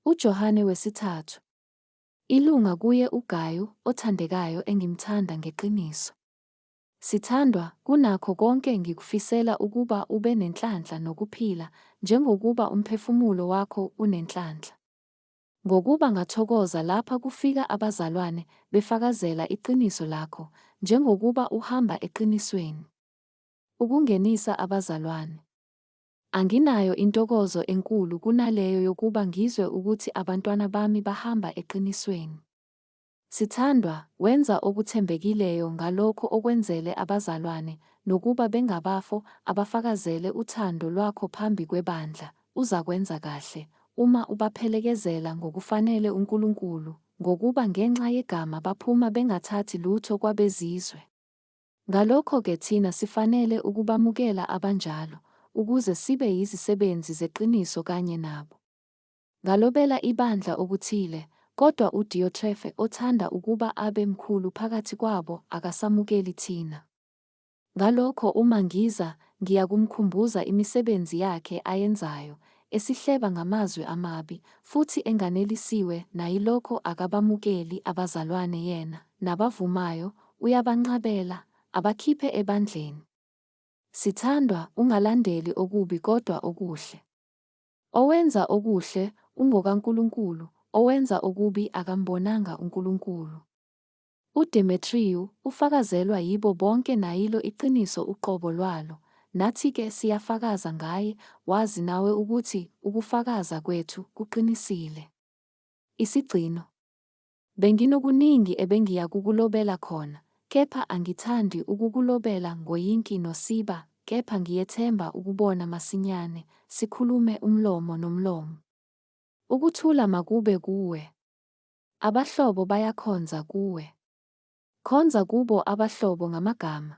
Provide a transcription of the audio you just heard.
UJohane wesithathu. Ilunga kuye uGayu, othandekayo engimthanda ngeqiniso. Sithandwa, kunakho konke ngikufisela ukuba ube nenhlanhla nokuphila, njengokuba umphefumulo wakho unenhlanhla. Ngokuba ngathokoza lapha kufika abazalwane, befakazela iqiniso lakho, njengokuba uhamba eqinisweni. Ukungenisa abazalwane. Anginayo intokozo enkulu kunaleyo yokuba ngizwe ukuthi abantwana bami bahamba eqinisweni. Sithandwa, wenza okuthembekileyo ngalokho okwenzele abazalwane, nokuba bengabafo abafakazele uthando lwakho phambi kwebandla, uzakwenza kahle, uma ubaphelekezela ngokufanele uNkulunkulu, ngokuba ngenxa yegama baphuma bengathathi lutho kwabezizwe. Ngalokho-ke thina sifanele ukubamukela abanjalo, ukuze sibe yizisebenzi zeqiniso kanye nabo. Ngalobela ibandla okuthile, kodwa uDiyotrefe othanda ukuba abe mkhulu phakathi kwabo akasamukeli thina. Ngalokho uma ngiza, ngiyakumkhumbuza imisebenzi yakhe ayenzayo, esihleba ngamazwi amabi, futhi enganelisiwe nayilokho akabamukeli abazalwane yena, nabavumayo, uyabanqabela, abakhiphe ebandleni. Sithandwa, ungalandeli okubi kodwa okuhle. Owenza okuhle ungokaNkulunkulu, owenza okubi akambonanga uNkulunkulu. UDemetriyu ufakazelwa yibo bonke nayilo iqiniso uqobo lwalo, nathi-ke siyafakaza ngaye, wazi nawe ukuthi ukufakaza kwethu kuqinisile. Isigcino. Benginokuningi ebengiyakukulobela khona, kepha angithandi ukukulobela ngoyinki nosiba, kepha ngiyethemba ukubona masinyane, sikhulume umlomo nomlomo. Ukuthula makube kuwe. Abahlobo bayakhonza kuwe. Khonza kubo abahlobo ngamagama.